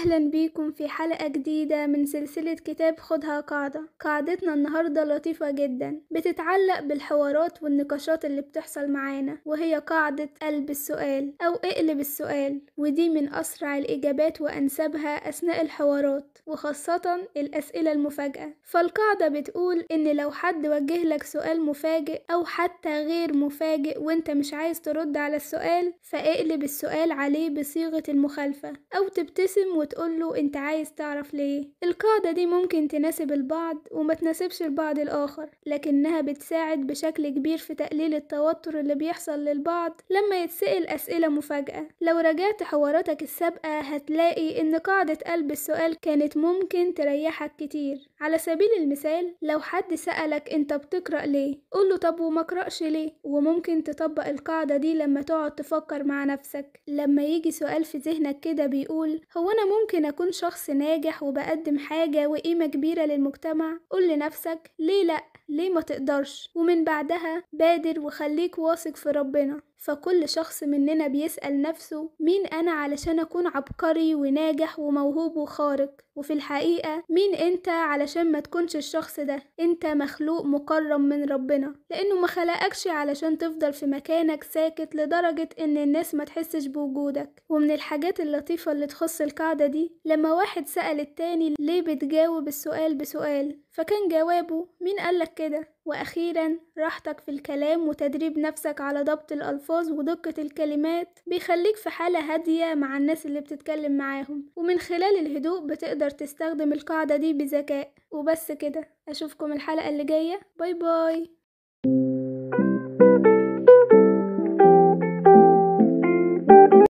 أهلا بيكم في حلقة جديدة من سلسلة كتاب خدها قاعدة. قاعدتنا النهاردة لطيفة جدا، بتتعلق بالحوارات والنقاشات اللي بتحصل معانا، وهي قاعدة قلب السؤال أو اقلب السؤال، ودي من أسرع الإجابات وأنسبها أثناء الحوارات، وخاصة الأسئلة المفاجئة. فالقاعدة بتقول إن لو حد وجه لك سؤال مفاجئ أو حتى غير مفاجئ وإنت مش عايز ترد على السؤال، فاقلب السؤال عليه بصيغة المخالفة أو تبتسم وتقوله انت عايز تعرف ليه. القاعدة دي ممكن تناسب البعض وما تناسبش البعض الآخر، لكنها بتساعد بشكل كبير في تقليل التوتر اللي بيحصل للبعض لما يتسأل أسئلة مفاجئة. لو راجعت حواراتك السابقة هتلاقي ان قاعدة قلب السؤال كانت ممكن تريحك كتير. على سبيل المثال، لو حد سألك انت بتقرأ ليه، قوله طب وما اقرأش ليه. وممكن تطبق القاعدة دي لما تقعد تفكر مع نفسك، لما يجي سؤال في ذهنك كده بيقول هو أنا ممكن أكون شخص ناجح وبقدم حاجة وقيمة كبيرة للمجتمع، قول لنفسك ليه لأ، ليه ما تقدرش، ومن بعدها بادر وخليك واثق في ربنا. فكل شخص مننا بيسأل نفسه مين أنا علشان أكون عبقري وناجح وموهوب وخارق، وفي الحقيقة مين أنت علشان ما تكونش الشخص ده. أنت مخلوق مكرم من ربنا، لأنه ما خلقكش علشان تفضل في مكانك ساكت لدرجة إن الناس ما تحسش بوجودك. ومن الحاجات اللطيفة اللي تخص القاعدة دي، لما واحد سأل التاني ليه بتجاوب السؤال بسؤال، فكان جوابه مين قالك كده. وأخيرا، راحتك في الكلام وتدريب نفسك على ضبط الألفاظ ودقة الكلمات بيخليك في حالة هادية مع الناس اللي بتتكلم معاهم، ومن خلال الهدوء بتقدر تستخدم القاعدة دي بذكاء. وبس كده، أشوفكم الحلقة اللي جاية. bye bye.